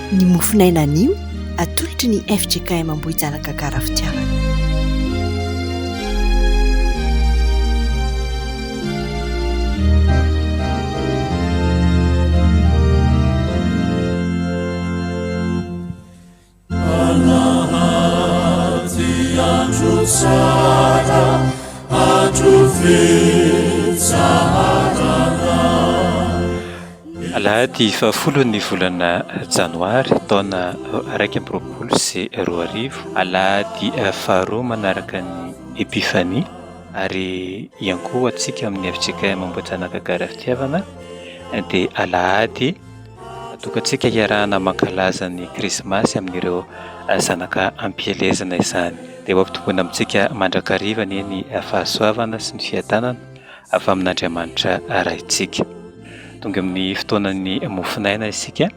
Ny mofonaina anio atolotry ny fjkm Ambohijanaka Gara Fitiavana. Alahady andro tsara, andro fitsaharana. Alahady fahafolon'ny volana janoary taona 2021, alahady faharoa manaraka ny Epifania ary ihany koa ho antsika amin'ny fjkm Ambohijanaka Gara Fitiavana dia alahady Atokantsika hiarahana mankalaza ny Krismasy amin'ireo zanaka ampielezana izany. Dia ho ampitomboina amintsika mandrakariva anie ny fahasoavana sy ny fiadanana avy amin'Andriamanitra Raintsika. Tonga amin'ny fotoanan'ny mofon'aina isika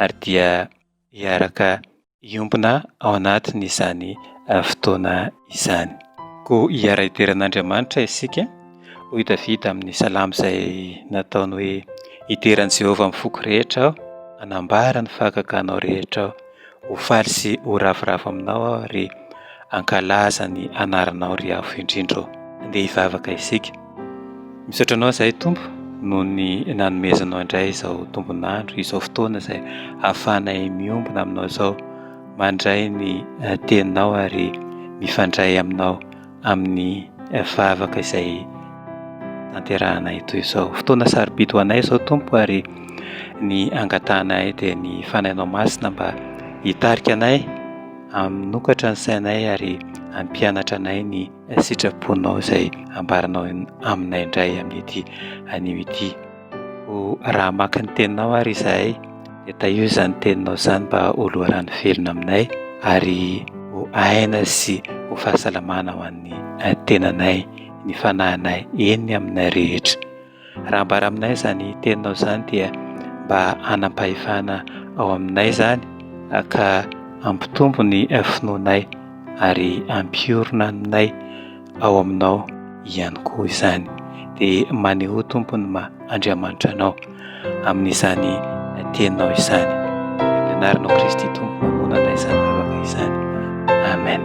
ary dia hiaraka hiombona ao anatin'izany fotoana izany. Koa hiara-hidera an'Andriamanitra isika, hoy Davida amin'ny salamo izay nataony hoe, Hidera an'i Jehovah amin'ny foko rehetra aho, hanambara ny fahagaganao rehetra aho. Ho faly sy ho ravoravo aminao aho ary hankalaza ny anaranao ry Avo Indrindra ô. Andeha hivavaka isika. Misaotra Anao izahay Tompo noho ny nanomezanao indray izao tombon'andro, izao fotoana izay ahafahanay miombona aminao izao, mandray ny teninao ary mifandray aminao amin'ny vavaka izay tanterahanay toy izao. Fotoana sarobidy ho anay izao Tompo ary ny angatahanay dia ny Fanahinao Masina mba hitarika anay, hanokatra ny sainay ary hampianatra anay ny sitraponao izay ambaranao aminay indray amin'ity anio ity. Koa raha hamaky ny teninao ary izahay dia tahio izany teninao izany mba ho loharano velona aminay ary ho aina sy ho fahasalamana ho an'ny tenanay, ny fanahinay, eny aminay rehetra. Raha ambara aminay izany teninao izany dia mba hanam-pahefana ao aminay izany ka hampitombo ny finoanay ary hampiorina anay ao aminao ihany koa izany. Dia manehoa Tompo ny maha Andriamanitra Anao amin'izany teninao izany. Amin'ny anaranao Kristy Tompo manonana izany vavaka izany. Amen.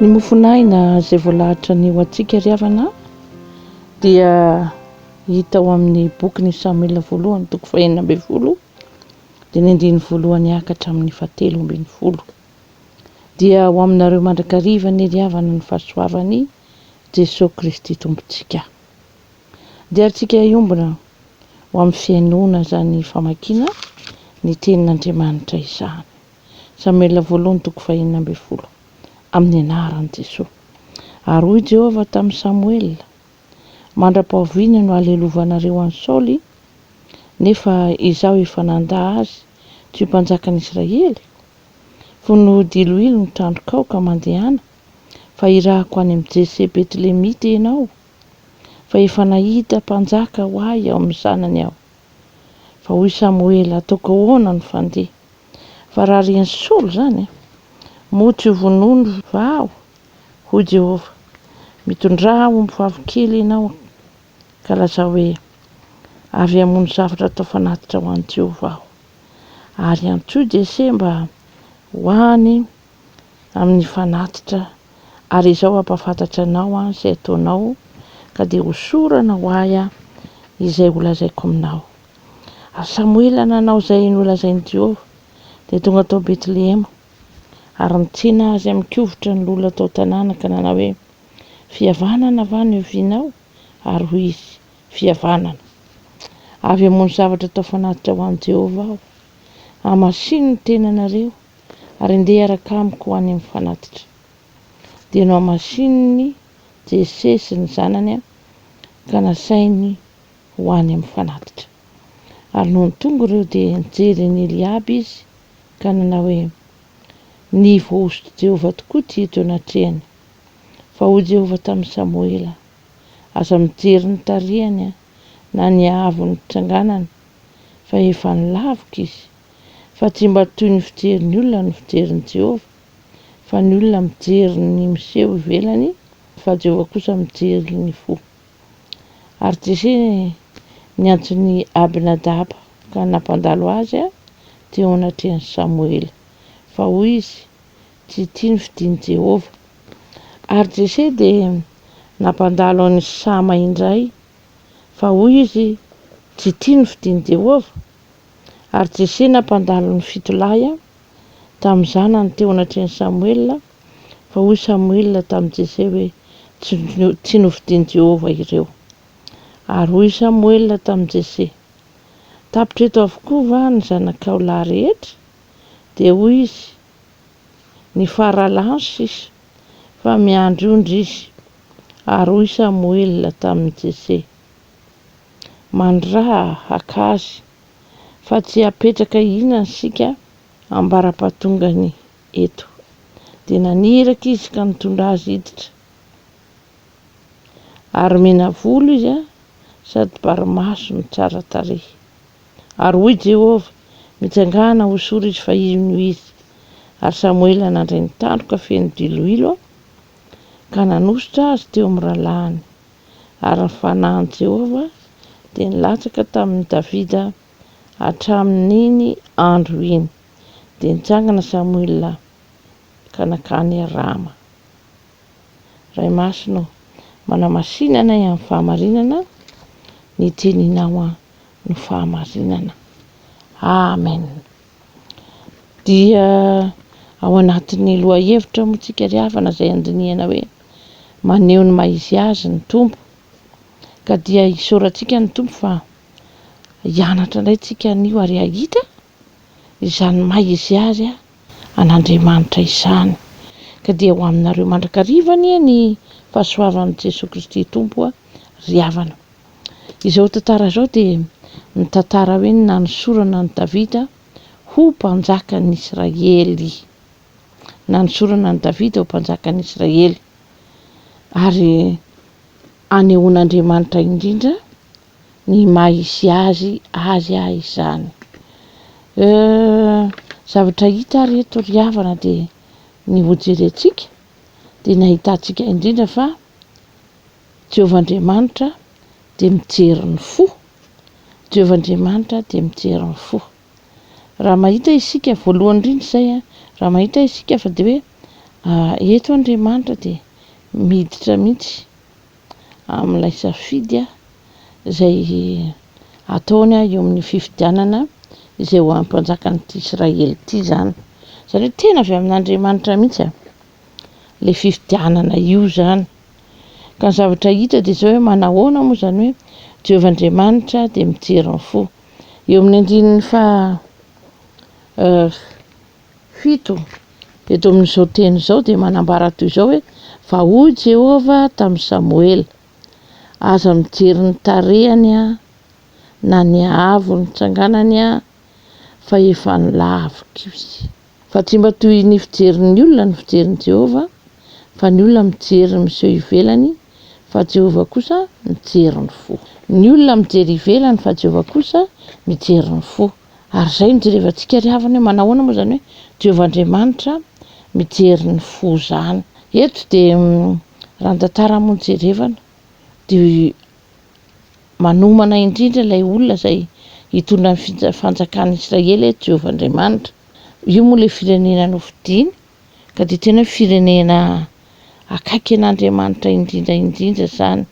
Ny mofon'aina izay voalahatra ny ho antsika ry havana dia hita ao amin'ny bokin'i Samoela voalohany toko fahenina ambin'ny folo dia ny andininy voalohany haka hatramin'ny fahatelo ambin'ny folo. Dia ho aminareo mandrakariva anie ry havana ny fahasoavan'i Jesoa Kristy Tompontsika. Dia antsika hiombona ho amin'ny fihainoana izany famakiana ny tenin'Andriamanitra izany. Samoela voalohany toko fahenina ambin'ny folo. Amin'ny anaran'i Jesoa. Ary hoy Jehovah tamin'i Samoela, Mandra-pahoviana no halelovanareo an'i Saoly, nefa izaho efa nandà azy tsy ho mpanjakan'i Israely? Vono diloilo ny tandrokao ka mandehana, fa hirahako any amin'i Jese Betlelemita ianao. fa efa nahita mpanjaka ho ahy ao amin'ny zanany aho. Fa hoy Samoela, Ataoko ahoana no fandeha? Fa raha ren'i Saoly izany, moa tsy hovonoiny va aho? Hoy Jehovah, Mitondrà ombivavy kely ianao, ka lazao hoe, Avy hamono zavatra atao fanatitra ho an'i Jehovah aho. Ary antsoy Jese mba ho any amin'ny fanatitra ary izao hampahafantatra anao aho izay ataonao, ka dia hosorana ho ahy aho izay holazaiko aminao. Ary Samoela nanao izay nolazain'i Jehovah, dia tonga tao Betlehema, ary nitsena azy amin-kovitra ny loholona tao an-tanàna ka nanao hoe, Fihavanana va no ihavianao? Ary hoy izy, Fihavanana. Avy hamono zavatra atao fanatitra ho an'i Jehovah aho. Hamasino ny tenanareo, ary andeha hiaraka amiko ho any amin'ny fanatitra. Dia nohamasininy Jese sy ny zanany ka nasainy ho any amin'ny fanatitra. Ary nony tonga ireo dia nijery an'i Eliaba izy ka nanao hoe, Ny voahosotr'i Jehovah tokoa ity eto anatrehany. Fa hoy Jehovah tamin'i Samoela, Aza mijery ny tarehiny na ny haavon'ny tsanganany, fa efa nilaviko izy. Fa tsy mba toy ny fijerin'ny olona ny fijerin'i Jehovah. Fa ny olona mijery ny miseho ivelany, fa Jehovah kosa mijery ny fo. Ary Jese niantso an'i Abinadaba ka nampandalo azy teo anatrehan'i Samoela. Fa hoy izy, Tsy ity no fidin'i Jehovah. Ary Jese dia nampandalo an'i Sama indray, fa hoy izy, Tsy ity no fidin'i Jehovah. Ary Jese nampandalo ny fito lahy tamin'ny zanany teo anatrehan'i Samoela, fa hoy Samoela tamin'i Jese hoe, Tsy nofidin'i Jehovah ireo. Ary hoy Samoela tamin'i Jese, Tapitra eto avokoa va ny zanakao lahy rehetra? Dia hoy izy, Ny faralahy sisa, fa miandry ondry izy. Ary hoy Samoela tamin'i Jese, Mandraha haka azy, fa tsy hapetraka hihinana isika ambara-pahatongany eto. Dia naniraka izy ka nitondra azy hiditra. Ary mena volo izy sady barimaso no tsara tarehy. Ary hoy Jehovah, Mitsangàna, hosory izy, fa izy no izy. Ary Samoela nandray ny tandroka feno diloilo ka nanosotra azy teo amin'ny rahalahiny. Ary ny fanahin'i Jehovah dia nilatsaka tamin'i Davida hatramin'iny andro iny. Dia nitsangana Samoela ka nankany Rama. Ray Masina ô, manamasina anay amin'ny fahamarinana, ny teninao no fahamarinana. Amen. Dia ao anatin'ny lohahevitra moa tsika ry havana izay andinihana hoe maneho ny maha izy azy ny Tompo. Ka dia isaorantsika ny Tompo fa hianatra indray tsika anio ary hahita izany maha izy azy an'Andriamanitra izany. Ka dia ho aminareo mandrakariva anie ny fahasoavan'i Jesoa Kristy Tompo ry havana. Izao tantara izao dia mitantara hoe ny nanosorana an'i Davida ho mpanjakan'ny Israely. Nanosorana an'i Davida ho mpanjakan'ny Israely. Ary anehoan'Andriamanitra indrindra ny maha izy azy azy izany. Zavatra hita ary eto ry havana dia ny hojerentsika dia ny ahitantsika indrindra fa Jehovah Andriamanitra dia mijery ny fo. Jehovah Andriamanitra dia mijery ny fo. Raha mahita isika, voalohany indrindra izay, raha mahita isika fa dia hoe eto Andriamanitra dia miditra mihitsy amin'ilay safidy izay ataony eo amin'ny fifidianana izay ho ampanjakan'ity Israely ity izany. Izany hoe tena avy amin'Andriamanitra mihitsy ilay fifidianana io izany. Ka ny zavatra hita dia izao hoe manahoana moa izany hoe Jehovah Andriamanitra dia mijery ny fo. Eo amin'ny andininy faha fito eto amin'izao teny izao dia manambara toy izao hoe fa hoy Jehovah tamin'i Samoela, aza mijery ny tarehany na ny haavon'ny tsanganany fa efa nolaviko izy. Fa tsy mba toy ny fijerin'ny olona ny fijerin'i Jehovah, fa ny olona mijery ny miseho ivelany, fa Jehovah kosa mijery ny fo. Ny olona mijery ivelany, fa Jehovah kosa mijery ny fo. Ary izay no jerevantsika ry havana hoe manahoana moa izany hoe Jehovah Andriamanitra mijery ny fo izany. Eto dia raha ny tantara moa no jerevana dia manomana indrindra ilay olona izay hitondra ny fanjakan'i Israely eto Jehovah Andriamanitra. Io moa ilay firenena nofidiny ka dia tena hoe firenena akaiky an'Andriamanitra indrindra indrindra izany.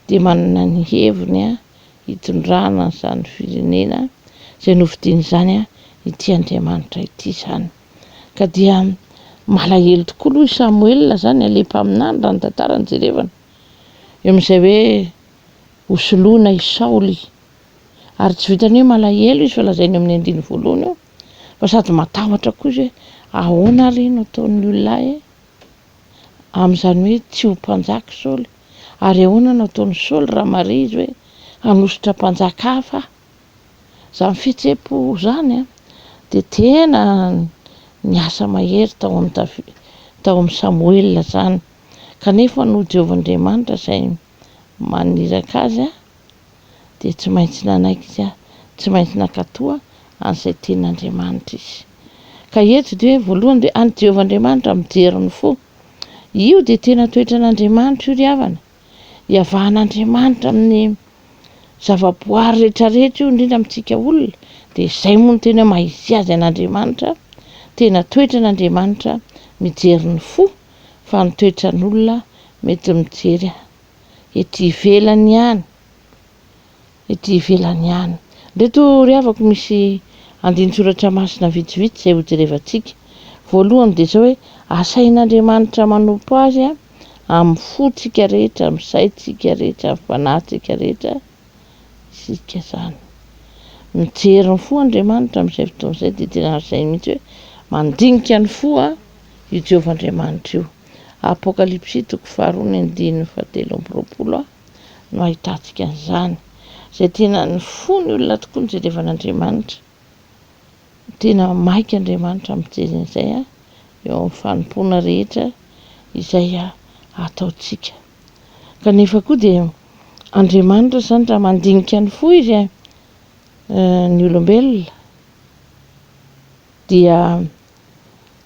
Dia manana ny heviny hitondrana an'izany firenena izay nofidiny izany ity Andriamanitra ity izany. Ka dia malahelo tokoa aloha i Samoela izany, ilay mpaminany raha ny tantara no jerevana. Eo amin'izay hoe hosoloina i Saoly. Ary tsy vitan'ny hoe malahelo izy fa lazainy eo amin'ny andininy voalohany eo fa sady matahotra koa izy hoe ahoana ary no ataon'ny olona ahy amin'izany hoe tsy ho mpanjaka i Saoly? Ary ahoana no ataon'i Saoly raha mahare izy hoe hanosotra mpanjaka hafa aho? Izany fihetseham-po izany dia tena niasa mahery tao amin'i Davi-, tao amin'i Samoela izany. Kanefa noho Jehovah Andriamanitra izay maniraka azy dia tsy maintsy nanaiky izy, tsy maintsy nankatoa an'izay tenin'Andriamanitra izy. Ka eto dia hoe voalohany dia an'i Jehovah Andriamanitra mijery ny fo. Io dia tena toetran'Andriamanitra io ry havana. Iavahan'Andriamanitra amin'ny zavaboary rehetrarehetra io, indrindra amintsika olona. Dia izay moa no tena hoe maha izy azy an'Andriamanitra. Tena toetran'Andriamanitra mijery ny fo fa ny toetran'olona mety mijery ety ivelany ihany. Ety ivelany ihany. Ndreto ry havako misy andinin-tsoratra masina vitsivitsy izay hojerevantsika. Voalohany dia izao hoe asain'Andriamanitra manompo Azy amin'ny fontsika rehetra, amin'ny saintsika rehetra, amin'ny fanahintsika rehetra isika izany. Mijery ny fo Andriamanitra amin'izay fotoana izay dia tena lazainy mihitsy hoe mandinika ny fo io Jehovah Andriamanitra io. Apokalypsy toko faharoa ny andininy fahatelo amby roapolo. no ahitantsika an'izany. Izay tena ny fo ny olona tokoa no jerevan'Andriamanitra. Tena maika Andriamanitra mijery an'izay eo amin'ny fanompoana rehetra izay ataontsika. Kanefa koa dia Andriamanitra izany raha mandinika ny fo Izy ny olombelona dia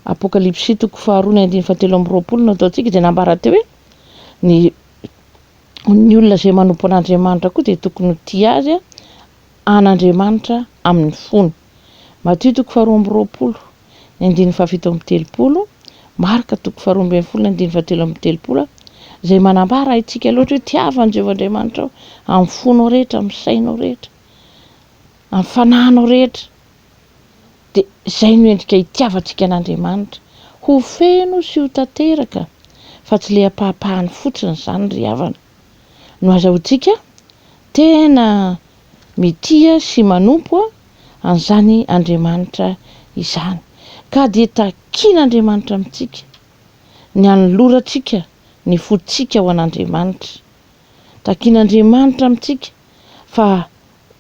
Apokalypsy toko faharoa ny andininy fahatelo amby roapolo no ataontsika dia nambara teo hoe ny ny olona izay manompo an'Andriamanitra koa dia tokony ho tia azy an'Andriamanitra amin'ny fony. Matio toko faharoa amby roapolo ny andininy fahafito amby telopolo, Marka toko faharoa ambin'ny folo ny andininy fahatelo amby telopolo, izay manambara haintsika loatra hoe tiava an'i Jehovah Andriamanitrao amin'ny fonao rehetra, amin'ny sainao rehetra, amin'ny fanahinao rehetra. Dia izay no endrika itiavantsika an'Andriamanitra. Ho feno sy ho tanteraka fa tsy le ampahapahany fotsiny izany ry havana. No azahoantsika tena mitia sy manompo an'izany Andriamanitra izany. Ka dia takian'Andriamanitra amintsika ny hanolorantsika ny fontsika ho an'Andriamanitra. Takian'Andriamanitra amintsika fa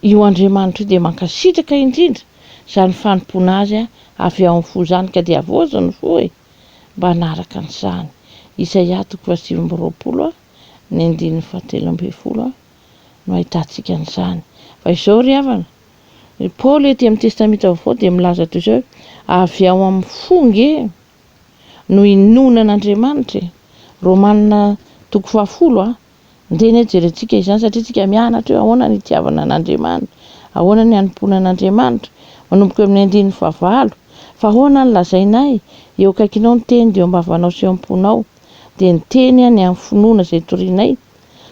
Io Andriamanitra io dia mankasitraka indrindra izany fanompoana Azy avy ao amin'ny fo izany ka dia havaozy ny fo e! mba hanaraka an'izany. Isaia toko fahasivy amby roapolo ny andininy fahatelo ambin'ny folo no ahitantsika an'izany. Fa izao ry havana, i Paoly ety amin'ny Testamenta Vaovao dia milaza toy izao hoe, avy ao amin'ny fo nge no inoana an'Andriamanitra e! Romana toko fahafolo a. Ndeha anie jerentsika izany satria tsika mianatra hoe ahoana ny hitiavana an'Andriamanitra, ahoana ny hanompoana an'Andriamanitra. Manomboka eo amin'ny andininy fahavalo, Fa ahoana no lazainay? Eo akaikinao ny teny dia eo am-bavanao sy eo am-ponao. Dia ny teny ny amin'ny finoana izay torianay.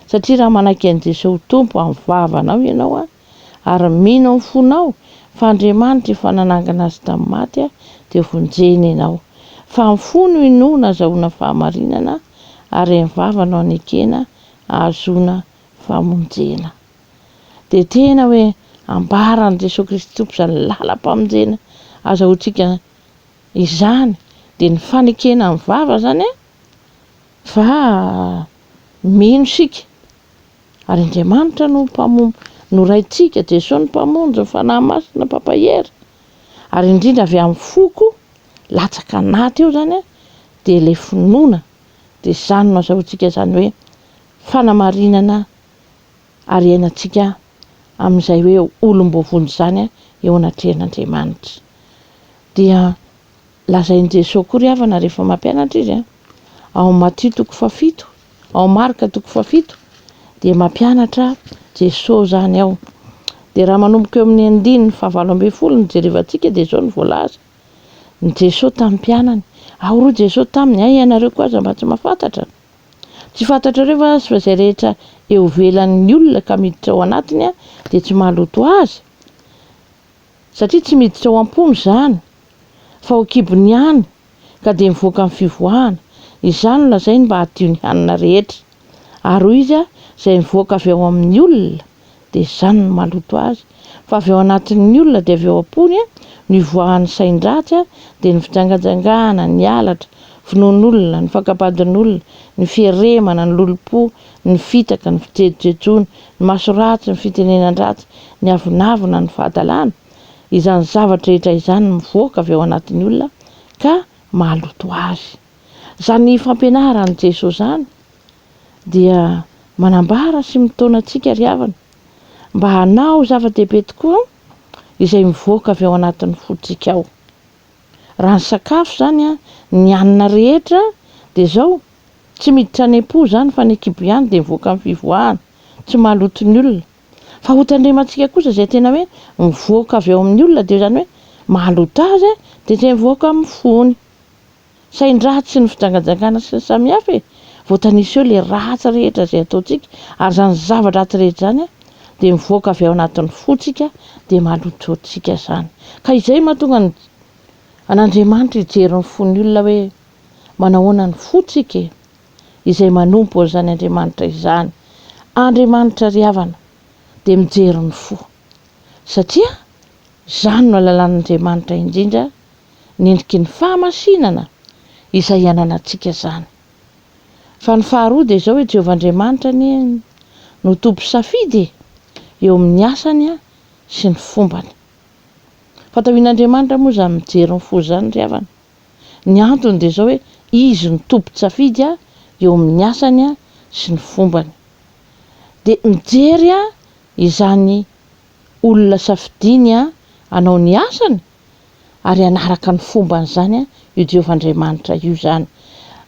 Satria raha manaiky an'i Jesoa ho Tompo amin'ny vavanao ianao ary mino amin'ny fonao fa Andriamanitra efa nanangana Azy tamin'ny maty dia vonjena ianao. Fa amin'ny fo no inoana azahoana fahamarinana ary ny vava no anekena ahazoana famonjena. Dia tena hoe ambaran'i Jesoa Kristy Tompo izany lalam-pamonjena azahoantsika izany, dia ny fanekena amin'ny vava izany an, fa mino isika ary Andriamanitra no mpamo- no Raintsika, Jesoa no Mpamonjy, ny Fanahy Masina Mpampahery, ary indrindra avy amin'ny fo koa latsaka anaty eo izany an, dia ilay finoana, dia izany no azahoantsika izany hoe fanamarinana ary iainantsika amin'izay hoe olom-boavonjy izany eo anatrehan'Andriamanitra. Dia lazain'i Jesoa koa ry havana rehefa mampianatra Izy an, ao Matio toko fahafito, ao Marka toko fahafito, dia mampianatra Jesoa izany ao. Dia raha manomboka eo amin'ny andininy fahavalo ambin'ny folo no jerevantsika dia izao no voalaza. Ny Jesoa tamin'ny mpianany. Ary hoy Jesoa taminy, Hay ianareo koa aza mba tsy mahafantatra? Tsy fantatrareo va fa izay rehetra eo ivelan'ny olona ka miditra ao anatiny dia tsy mahaloto azy? Satria tsy miditra ao am-pony izany, fa ao an-kibony ihany, ka dia mivoaka amin'ny fivoahana. Izany no lazainy mba hadio ny hanina rehetra. Ary hoy Izy, Izay mivoaka avy ao amin'ny olona, dia izany no maloto azy, fa avy ao anatin'ny olona dia avy ao am-pony no ivoahan'ny sain-dratsy, dia ny fijangajangana, ny halatra, vonoan'olona, ny fankabadin'olona, ny fieremana, ny lolompo, ny fitaka, ny fijejojejoana, ny maso ratsy, ny fitenenan-dratsy, ny avonavona, ny fahadalana, izany zavatra rehetra izany no mivoaka avy ao anatin'ny olona ka maloto azy. Izany fampianaran'i Jesoa izany dia manambara sy mitaona antsika ry havana mba hanao zava-dehibe tokoa izay mivoaka avy ao anatin'ny fontsika ao. Raha ny sakafo izany an, ny hanina rehetra dia izao, tsy miditra any am-po izany fa ny an-kibo ihany dia mivoaka amin'ny fivoahana, tsy mahaloto ny olona. Fa hotandremantsika kosa izay tena hoe mivoaka avy ao amin'ny olona dia izany hoe mahaloto azy dia izay mivoaka amin'ny fony. Sain-dratsy sy ny fijangajangana sy ny samihafa e! Voatanisa eo le ratsy rehetra izay ataontsika ary izany zava-dratsy rehetra izany dia mivoaka avy ao anatin'ny fontsika dia maloto antsika izany. Ka izay mahatonga ny an'Andriamanitra hijery ny fon'ny olona hoe manahoana ny fontsika e! Izay manompo an'izany Andriamanitra izany. Andriamanitra ry havana dia mijery ny fo satria izany no alalan'Andriamanitra indrindra ny endriky ny fahamasinana izay ananantsika izany. Fa ny faharoa dia izao hoe Jehovah Andriamanitra anie no Tompo safidy e, eo amin'ny asany sy ny fombany. Fantaoin'Andriamanitra moa izany mijery ny fo izany ry havana. Ny antony dia izao hoe Izy no tompon-tsafidy eo amin'ny asany sy ny fombany. Dia mijery izany olona safidiany hanao ny asany ary hanaraka ny fomban'izany io Jehovah Andriamanitra io izany.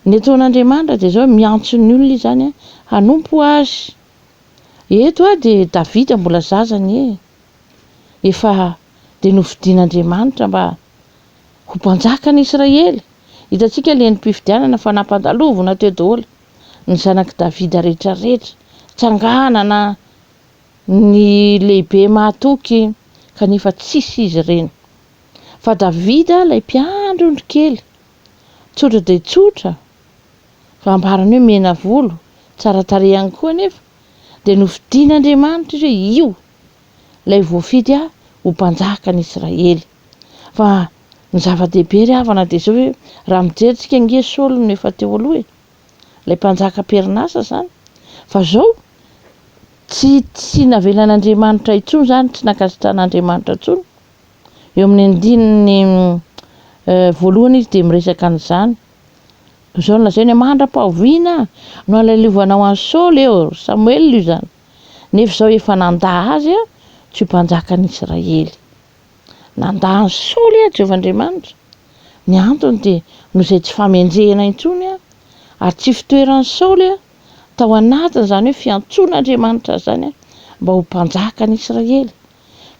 Ny ataon'Andriamanitra dia izao, miantso ny olona Izy izany hanompo Azy. Eto dia Davida mbola zaza anie, efa dia nofidin'Andriamanitra mba ho mpanjakan'i Israely. Hitantsika ilay endri-pifidianana fa nampandalovina teo daholo ny zanak'i Davida rehetrarehetra, tsanganana ny lehibe mahatoky kanefa tsisy izy ireny. Fa Davida ilay mpiandry ondry kely, tsotra dia tsotra, fa ambarany hoe mena volo, tsara tarehy ihany koa anefa, dia nofidin'Andriamanitra izy hoe io ilay voafidy ho mpanjakan'i Israely. Fa ny zava-dehibe ry havana dia izao hoe raha mijery tsika ange Saoly no efa teo aloha e, ilay mpanjaka am-perinasa izany, fa izao Tsy tsy navelan'Andriamanitra intsony izany, tsy nankasitrahan'Andriamanitra intsony. Eo amin'ny andininy voalohany izy dia miresaka an'izany. Izao no lazainy hoe mandra-pahoviana no halalovanao an'i Saoly eo, ry Samoela io izany. Nefa izao efa nandà azy tsy ho mpanjakan'i Israely. Nandà an'i Saoly Jehovah Andriamanitra. Ny antony dia noho izay tsy famenjehana intsony ary tsy fitoeran'i Saoly tao anatin'izany hoe fiantsoan'Andriamanitra azy izany mba ho mpanjakan'i Israely,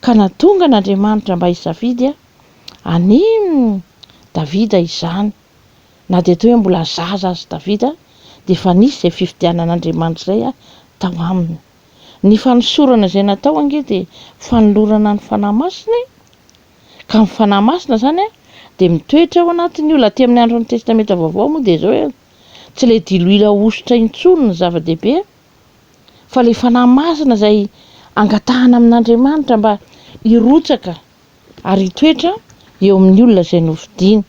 ka nahatonga an'Andriamanitra mba hisafidy an'i Davida izany. Na dia toa hoe mbola zaza aza Davida, dia efa nisy izay fifidianan'Andriamanitra izay tao aminy. Ny fanosorana izay natao ange dia fanolorana ny Fanahy Masina e! Ka ny Fanahy Masina izany dia mitoetra ao anatin'ny olona. Aty amin'ny andron'ny Testamenta Vaovao moa dia izao hoe Tsy ilay diloilo ahosotra intsony no zava-dehibe fa ilay Fanahy Masina izay angatahana amin'Andriamanitra mba hirotsaka ary hitoetra eo amin'ny olona izay nofidiny.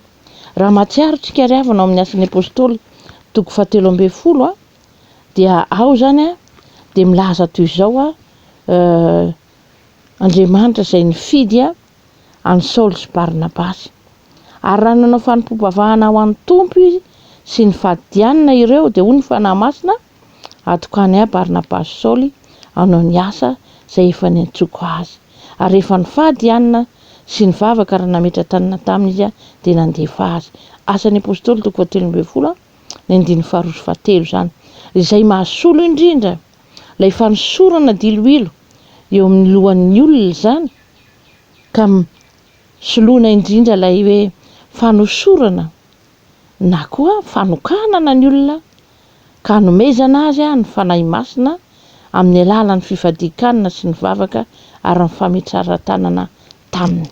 Raha mahatsiaro tsika ry havana ao amin'ny Asan'ny Apostoly toko fahatelo ambinifolo dia ao izany dia milaza toy izao Andriamanitra izay nifidy an'i Saoly sy Barnabasy. Ary raha nanao fanompoam-pavahana ho an'ny Tompo izy sy ny fadianina ireo, dia hoy ny Fanahy Masina, Atokany ahy Barnabasy sy Saoly hanao ny asa izay efa niantsoako azy. Ary rehefa nifady hanina sy nivavaka ary nametra-tanana taminy izy, dia nandefa azy. Asan'ny Apostoly toko fahatelo ambinifolo, ny andininy faharoa sy fahatelo izany. Izay mahasolo indrindra ilay fanosorana diloilo eo amin'ny lohan'ny olona izany, ka Soloina indrindra ilay hoe fanosorana na koa fanokanana ny olona ka hanomezana azy ny Fanahy Masina amin'ny alalan'ny fifadian-kanina sy ny vavaka ary ny fametraran-tanana taminy.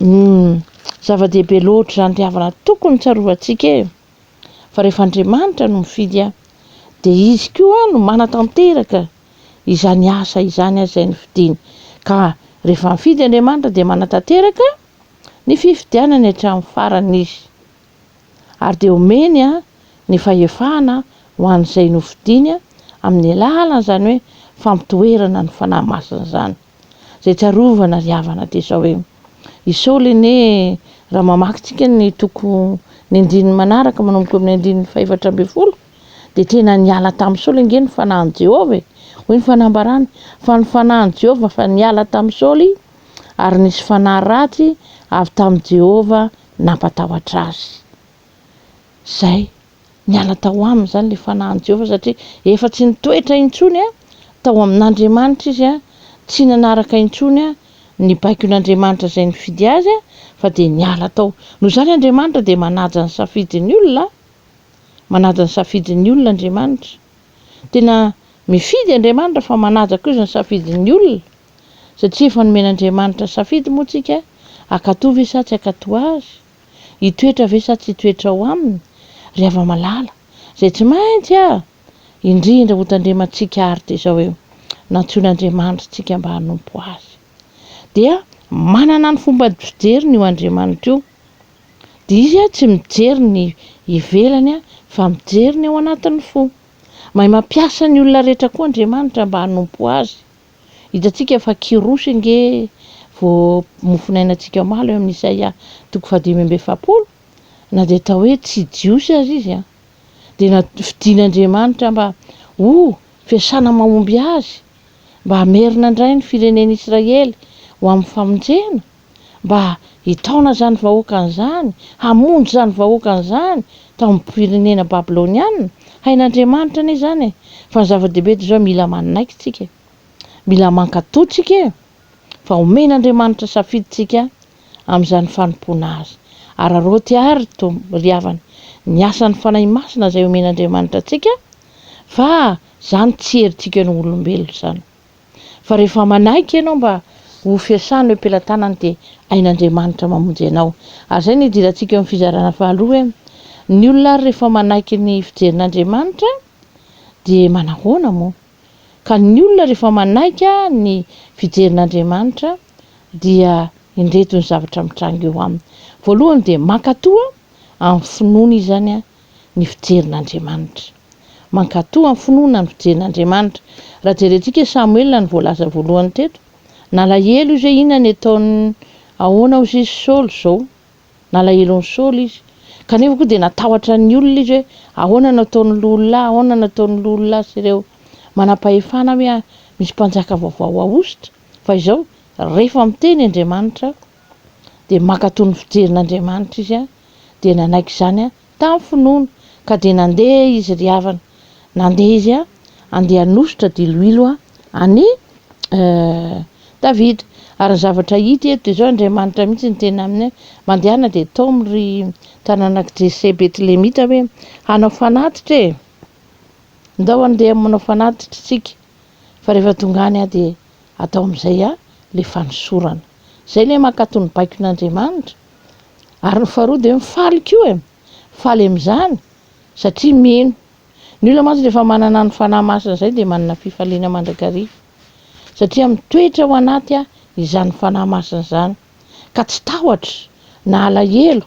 Humm, zava-dehibe loatra izany ry havana, tokony tsarovantsika e! Fa rehefa Andriamanitra no mifidy dia Izy koa no manatanteraka izany asa izany aza izay nofidiny. Ka rehefa mifidy Andriamanitra dia manatanteraka ny fifidianany hatramin'ny farany Izy. Ary dia omeny ny fahefana ho an'izay nofidiny amin'ny alalan'izany hoe fampitoerana ny Fanahy Masina izany. Izay tsarovana ry havana dia izao hoe, i Saoly anie raha mamaky tsika ny toko ny andininy manaraka manomboka eo amin'ny andininy fahefatra ambinifolo dia tena niala tamin'i Saoly ange ny fanahin'i Jehovah e! Hoy ny fanambarany, fa ny fanahin'i Jehovah fa niala tamin'i Saoly, ary nisy fanahy ratsy avy tamin'i Jehovah nampatahotra azy. Izay. Niala tao aminy izany ilay fanahin'i Jehovah satria efa tsy nitoetra intsony tao amin'Andriamanitra izy, tsy nanaraka intsony ny baikon'Andriamanitra izay nifidy azy fa dia niala tao. Noho izany Andriamanitra dia manaja ny safidin'ny olona, manaja ny safidin'ny olona Andriamanitra. Tena mifidy Andriamanitra fa manaja koa izy ny safidin'ny olona satria efa nomen'Andriamanitra safidy moa tsika, hankatò ve sa tsy hankatò azy? Hitoetra ve sa tsy hitoetra ao aminy? Ry hava-malala, izay tsy maintsy a! Indrindra hotandremantsika àry dia izao hoe, nantsoin'Andriamanitra isika mba hanompo Azy. Dia manana ny fomba fijeriny io Andriamanitra io. Dia Izy tsy mijery ny ivelany fa mijery ny ao anatin'ny fo. Mahay mampiasa ny olona rehetra koa Andriamanitra mba hanompo Azy. Hitantsika fa Kyrosy ange vao mofonainantsika omaly eo amin'ny Isaia toko fahadimy amby efapolo, na dia atao hoe tsy Jiosy aza izy an, dia nofidin'Andriamanitra mba ho fiasana mahomby azy, mba hamerina indray ny firenen'Israely ho amin'ny famonjena, mba hitaona izany vahoakany izany, hamonjy izany vahoakany izany tao amin'ny firenena Babyloniana. Hain'Andriamanitra anie izany e! Fa ny zava-dehibe dia izao, mila manaiky tsika e! Mila mankatò tsika e! Fa omen'Andriamanitra safidy tsika amin'izany fanompoana Azy. Araraoty àry ry havana, ny asan'ny Fanahy Masina izay omen'Andriamanitra antsika, fa izany tsy herintsika ny olombelona izany. Fa rehefa manaiky ianao mba ho fiasana eo am-pelatanany dia hain'Andriamanitra mamonjy anao. Ary izay no hidirantsika eo amin'ny fizarana faharoa hoe, ny olona ary rehefa manaiky ny fijerin'Andriamanitra dia manahoana moa? Ka ny olona rehefa manaiky ny fijerin'Andriamanitra dia indreto ny zavatra mitranga eo aminy. Voalohany dia mankatoa amin'ny finoana izy izany ny fijerin'Andriamanitra. Mankatoa amin'ny finoana ny fijerin'Andriamanitra. Raha jerentsika Samoela no voalaza voalohany teto, nalahelo izy hoe inona ny ataon'ny ahoana hozy izy Saoly izao. Nalahelo an'i Saoly izy. Kanefa koa dia natahotra ny olona izy hoe ahoana no ataon'ny loholona, ahoana no ataon'ny loholona sy ireo manampahefana hoe misy mpanjaka vaovao ahosotra. Fa izao, rehefa miteny Andriamanitra dia mankatò ny fijerin'Andriamanitra izy dia nanaiky izany tamin'ny finoana ka dia nandeha izy ry havana, nandeha izy handeha hanosotra diloilo an'i Davida. Ary ny zavatra hita eto dia izao, Andriamanitra mihitsy niteny aminy hoe, mandehana dia taomy ry taranak'i Jese Betlemita hoe, hanao fanatitra e! Ndao handeha manao fanatitra isika, fa rehefa tonga any aho dia atao amin'izay ilay fanosorana. Izay ilay mankatò ny baikon'Andriamanitra. Ary ny faharoa dia hoe mifaly koa e! Faly amin'izany satria mino. Ny olona mantsy rehefa manana ny Fanahy Masina izay dia manana fifaliana mandrakariva. Satria mitoetra ao anaty izany Fanahy Masina izany. Ka tsy tahotra, na alahelo,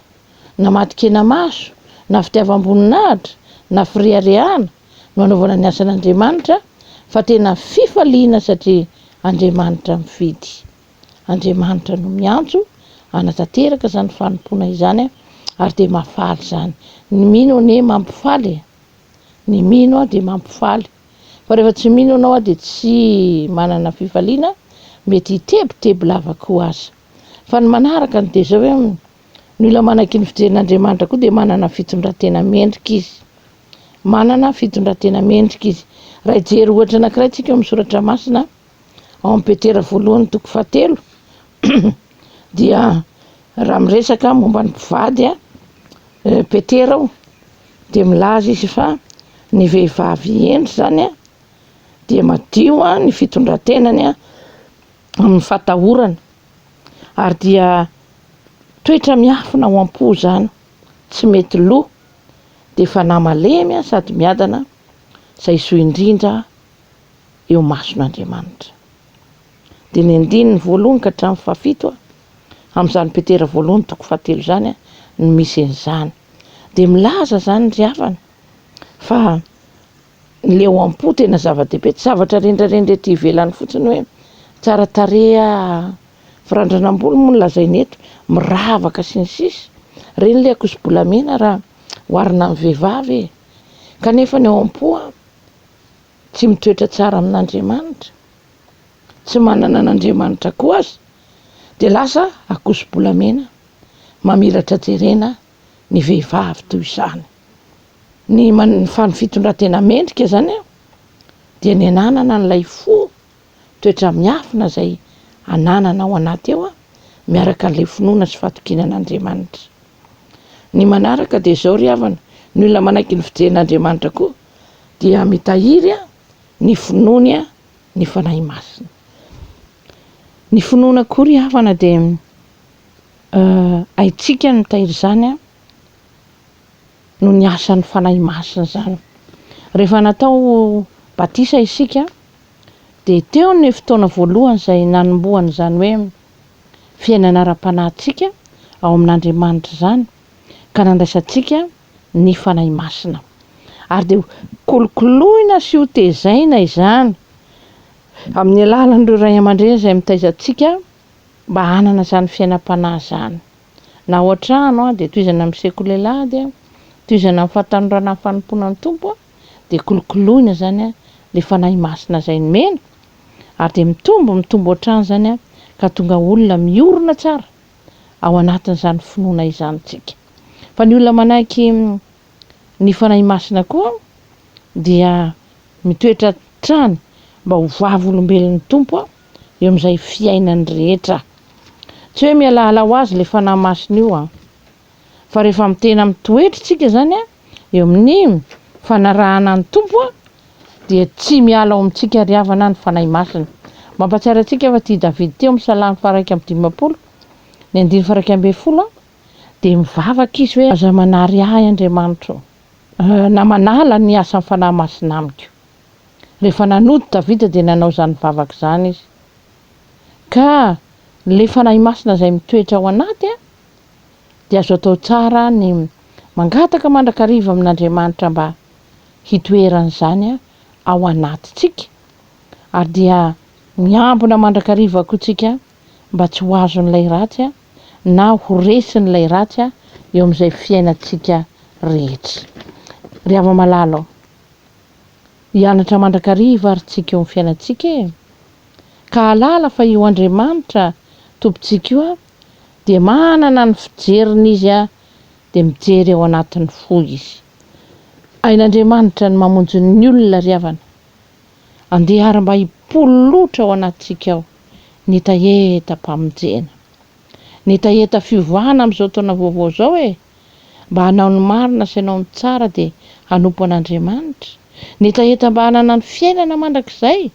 na matin-kenamaso, na fitiavam-boninahitra, na fireharehana no anaovana ny asan'Andriamanitra fa tena fifaliana satria Andriamanitra mifidy. Andriamanitra no miantso hanatanteraka izany fanompoana izany ary dia mahafaly izany. Ny mino anie mampifaly e! Ny mino dia mampifaly. Fa rehefa tsy mino ianao dia tsy manana fifaliana, mety hitebiteby lava koa aza. Fa ny manaraka ny dia izao hoe, ny olona manaiky ny fijerin'Andriamanitra koa dia manana fitondran-tena mendrika izy. Manana fitondran-tena mendrika izy. Raha hijery ohatra anankiray tsika ao amin'ny soratra masina, ao amin'ny Petera voalohany toko fahatelo dia raha miresaka momba ny mpivady Petera ao dia milaza izy fa ny vehivavy hendry izany dia madio ny fitondran-tenany amin'ny fatahorana ary dia toetra miafina ao am-po izany, tsy mety lo, dia fanahy malemy sady miadana izay soa indrindra eo imason'Andriamanitra. Dia ny andininy voalohany ka hatramin'ny fahafito amin'izany Petera voalohany toko fahatelo izany no misy an'izany. Dia milaza izany ry havana fa ny leo am-po tena zava-dehibe, tsy zavatra rendrarendra ety ivelany fotsiny hoe tsara tarehy aho, firandranam-bolo moa no lazaina eto, miravaka sy ny sisa. Ireny ilay ankoso-bolamena raha oharina amin'ny vehivavy e. Kanefa ny ao am-po tsy mitoetra tsara amin'Andriamanitra, tsy manana an'Andriamanitra koa aza, dia lasa akoso-bolamena. mamiratra jerena ny vehivavy toy izany. Ny man- fa ny fitondran-tena mendrika izany dia ny ananana an'ilay fo, toetra miafina izay ananana ao anaty ao miaraka an'ilay finoana sy fahatokiana an'Andriamanitra. Ny manaraka dia izao ry havana, ny olona manaiky ny fijerin'Andriamanitra koa dia mitahiry ny finoany ny Fanahy Masina. Ny finoana koa ry havana dia haintsika ny mitahiry izany noho ny asan'ny Fanahy Masina izany. Rehefa natao batisa isika dia teo ny fotoana voalohany izay nanombohan'izany hoe fiainana ara-panahintsika ao amin'Andriamanitra izany ka nandraisantsika ny Fanahy Masina. Ary dia kolokoloina sy hotezaina izany amin'ny alalan'ireo ray aman-dreny izay mitaiza antsika mba hanana izany fiainam-panahy izany. Na ao an-trano dia tohizana amin'ny sekoly alahady, tohizana amin'ny fahatanorana amin'ny fanompoana ny Tompo, dia kolokoloina izany ilay Fanahy Masina izay nomena ary dia mitombo mitombo hatrany izany ka tonga olona miorina tsara ao anatin'izany finoana izany tsika. Fa ny olona manaiky ny Fanahy Masina koa dia mitoetra hatrany mba ho vavolombelon'ny Tompo eo amin'izay fiainany rehetra. Tsy hoe mialaala ho azy ilay Fanahy Masina io an! Fa rehefa tena mitoetra isika izany eo amin'ny fanarahana ny Tompo dia tsy miala ao amintsika ry havana ny Fanahy Masina. Mampahatsiaro antsika fa ity Davida ity ao amin'ny Salamo faha-51, ny andininy faha-11 dia mivavaka izy hoe, Aza manary ahy Andriamanitra ô, na manala ny asan'ny Fanahy Masina amiko. Rehefa nanota Davida dia nanao izany vavaka izany izy. Ka ilay Fanahy Masina izay mitoetra ao anaty dia azo atao tsara ny mangataka mandrakariva amin'Andriamanitra mba hitoeran'izany ao anatintsika ary dia miambina mandrakariva koa tsika mba tsy ho azon'ilay ratsy na ho resin'ilay ratsy eo amin'izay fiainantsika rehetra. Ry hava-malala ô, hianatra mandrakariva ary tsika eo amin'ny fiainantsika e! Ka hahalala fa io Andriamanitra Tompontsika io dia manana ny fijeriny Izy dia mijery ao anatin'ny fo Izy. Hain'Andriamanitra ny mamonjy ny olona ry havana. Andeha ary mba hipololotra ao anatintsika ao ny hetahetam-pamonjena. Ny hetaheta fiovana amin'izao taona vaovao izao e! Mba hanao ny marina sy hanao ny tsara dia hanompo an'Andriamanitra. Ny hetaheta mba hanana ny fiainana mandrakizay.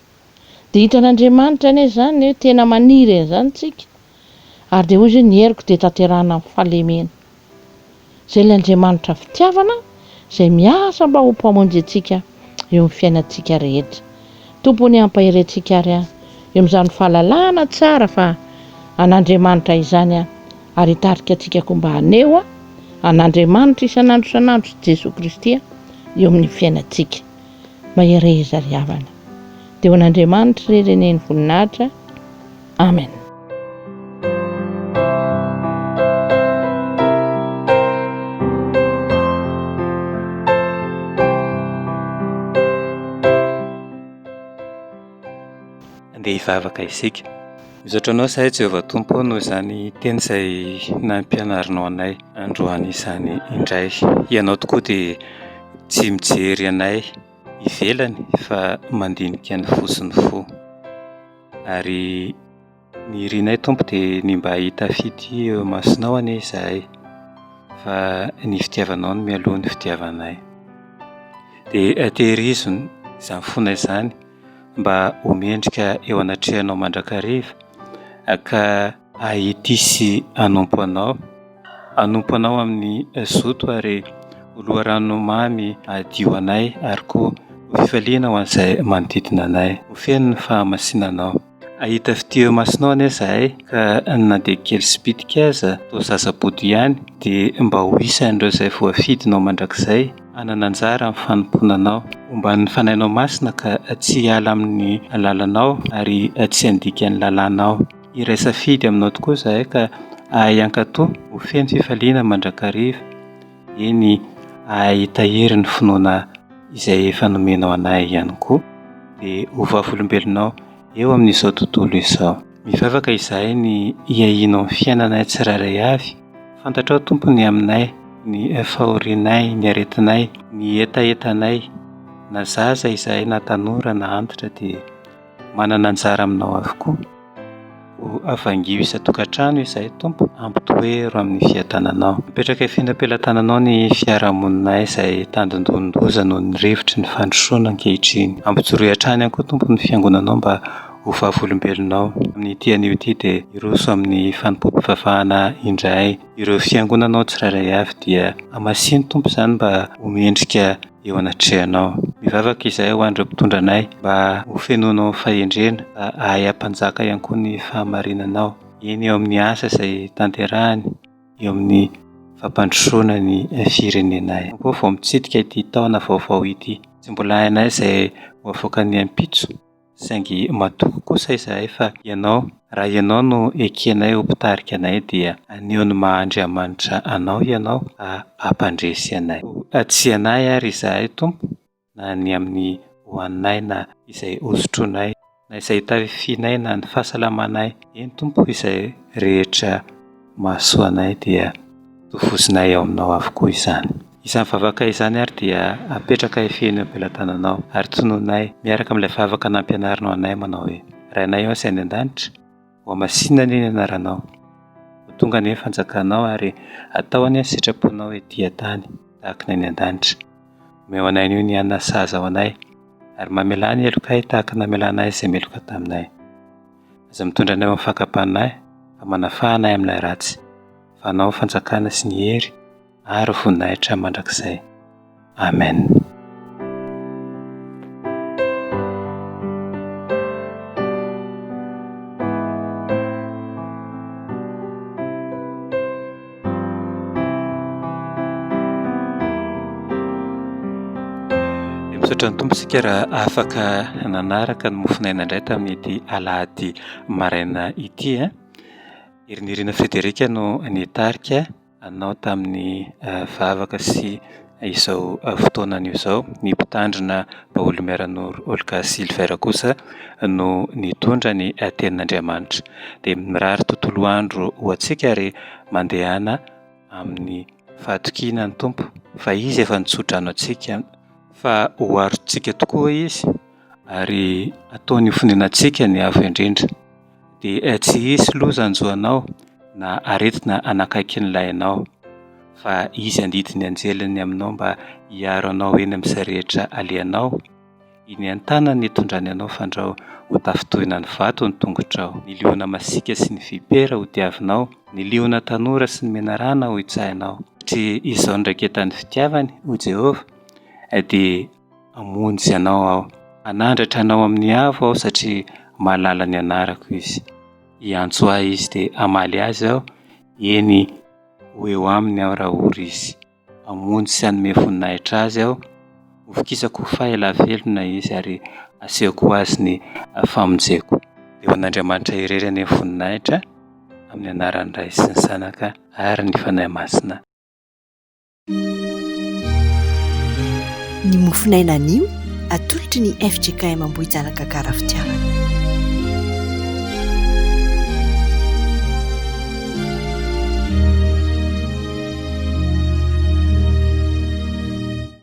Dia hitan'Andriamanitra anie izany hoe tena maniry an'izany tsika. Ary dia hoy izy hoe ny heriko dia tanterahina amin'ny fahalemena. Izay ilay Andriamanitra fitiavana izay miasa mba ho Mpamonjy antsika eo amin'ny fiainantsika rehetra. Tompo anie hampahery antsika ary eo amin'izany fahalalana tsara fa an'Andriamanitra izany ary hitarika antsika koa mba haneho an'Andriamanitra isan'andro isan'andro sy Jesoa Kristy eo amin'ny fiainantsika. Mahereza ry havana. Dia ho an'Andriamanitra irery anie ny voninahitra. Amen. Andeha hivavaka isika. Misaotra Anao izahay Jehovah Tompo ô noho izany teny izay nampianarinao anay androany izany indray. Ianao tokoa dia tsy mijery anay ivelany fa mandinika ny fo sy ny fo. Ary ny irinay Tompo dia ny mba hahita fitia eo imasonao anie izahay fa ny fitiavanao no mialoha ny fitiavanay. Dia tehirizo izany fonay izany mba ho mendrika eo anatrehanao mandrakariva ka hahitia sy hanompo anao. Hanompo Anao amin'ny zoto ary ho loharano mamy hahadio anay ary koa ho fifaliana ho an'izay manodidina anay. Ho feno ny fahamasinanao. Hahita fitia eo imasonao anie izahay ka na dia kely sy bitika aza, toa zaza bodo ihany, dia mba ho isan'ireo izay voafidinao mandrakizay hanana anjara amin'ny fanompoana Anao. Homban'ny Fanahinao Masina ka tsy hiala amin'ny lalanao ary tsy handika ny lalànao. Hiray safidy aminao tokoa izahay ka hahay hankatò ho feno fifaliana mandrakariva, eny hahay hitahiry ny finoana izay efa nomenao anay ihany koa, dia ho vavolombelonao eo amin'izao tontolo izao. Mivavaka izahay ny hiahianao ny fiainanay tsirairay avy. Fantatrao Tompo ny aminay, ny fahorianay, ny aretinay, ny hetahetanay, na zaza izahay na tanora na antitra dia manana anjara aminao avokoa. Ho avangio isan-tokantrano izahay Tompo, ampitoero amin'ny fiadananao. Mipetraka feno am-pelatananao ny fiarahamoninay izay tandindonin-doza noho ny rivotry ny fandrosoana ankehitriny. Ampijoroy hatrany ihany koa Tompo ny fiangonanao mba ho vavolombelonao. Amin'ity anio ity dia hiroso amin'ny fanompoam-pivavahana indray ireo fiangonanao tsirairay avy dia hamasino Tompo izany mba ho mendrika eo anatrehanao. Mivavaka izahay ho an'ireo mpitondra anay mba ho fenoinao fahendrena, mba hahay hampanjaka ihany koa ny fahamarinanao, eny eo amin'ny asa izay tanterahiny, eo amin'ny fampandrosoana ny firenenay. Koa vao mitsidika ity taona vaovao ity, tsy mbola hainay izay ho avoakan'ny ampitso. Saingy matoky kosa izahay fa Ianao, raha Ianao no ekenay ho mpitarika anay dia haneho ny maha Andriamanitra Anao Ianao ka hampandresy anay. Koa tsy anay ary izahay Tompo na ny amin'ny hohaninay na izay hosotroinay na izay hitafianay na ny fahasalamanay, eny Tompo izay rehetra mahasoa anay dia tovozinay ao aminao avokoa izany. Izany vavaka izany ary dia apetraka feno eo am-pelatananao ary tononay miaraka amin'ilay vavaka nampianarinao anay manao hoe, Rainay ao izay any an-danitra, hohamasinina anie ny anaranao, ho tonga anie ny fanjakanao ary atao anie ny sitraponao ety an-tany tahaka ny any an-danitra. Omeo anay anio ny hanina sahaza ho anay ary mamelà ny helokay tahaka ny namelanay izay meloka taminay. Aza mitondra anay ho amin'ny fakam-panahy fa manafaha anay amin'ilay ratsy, fa Anao ny fanjakana sy ny hery ary voninahitra mandrakizay. Amen. Dia misaotra ny Tompo isika raha afaka nanaraka ny mofon'aina indray tamin'ity alahady maraina ity. Herinirina Frédéric no nitarika anao tamin'ny vavaka sy izao fotoana anio izao. Ny mpitandrina Baolimiaranoro Olga Silvère kosa no nitondra ny tenin'Andriamanitra. Dia mirary tontolo andro ho antsika ary mandehana amin'ny fahatokiana ny Tompo fa Izy efa nitsodrano antsika fa ho arontsika tokoa Izy ary ataony ho fonenantsika ny Avo Indrindra. Dia tsy hisy loza hanjo anao na aretina hanakaiky ny lainao, fa Izy handidy ny anjeliny aminao mba hiaro anao eny amin'izay rehetra alehanao. Iny an-tanany hitondrany anao fandrao ho tafintohina ny vato ny tongotrao. Ny liona masiaka sy ny vipera ho diavinao, ny liona tanora sy ny menarana ho hitsahinao. Satria izao no raiketan'ny fitiavany, hoy Jehovah, dia hamonjy anao Aho. Hanandratra anao amin'ny avo Aho satria mahalala ny anarako Izy. Hiantso Ahy Izy dia hamaly Azy Aho, eny, ho eo aminy Aho raha ory izy. Hamonjy sy hanome voninahitra Azy Aho, hovokisako ho faha velona Izy ary hasehoko ho Azy ny famonjeko. Dia ho an'Andriamanitra irery anie ny voninahitra, amin'ny anaran'ny Ray sy ny Zanaka ary ny Fanahy Masina. Ny mofon'aina anio, atolotry ny fjkm Ambohijanaka Gara Fitiavana.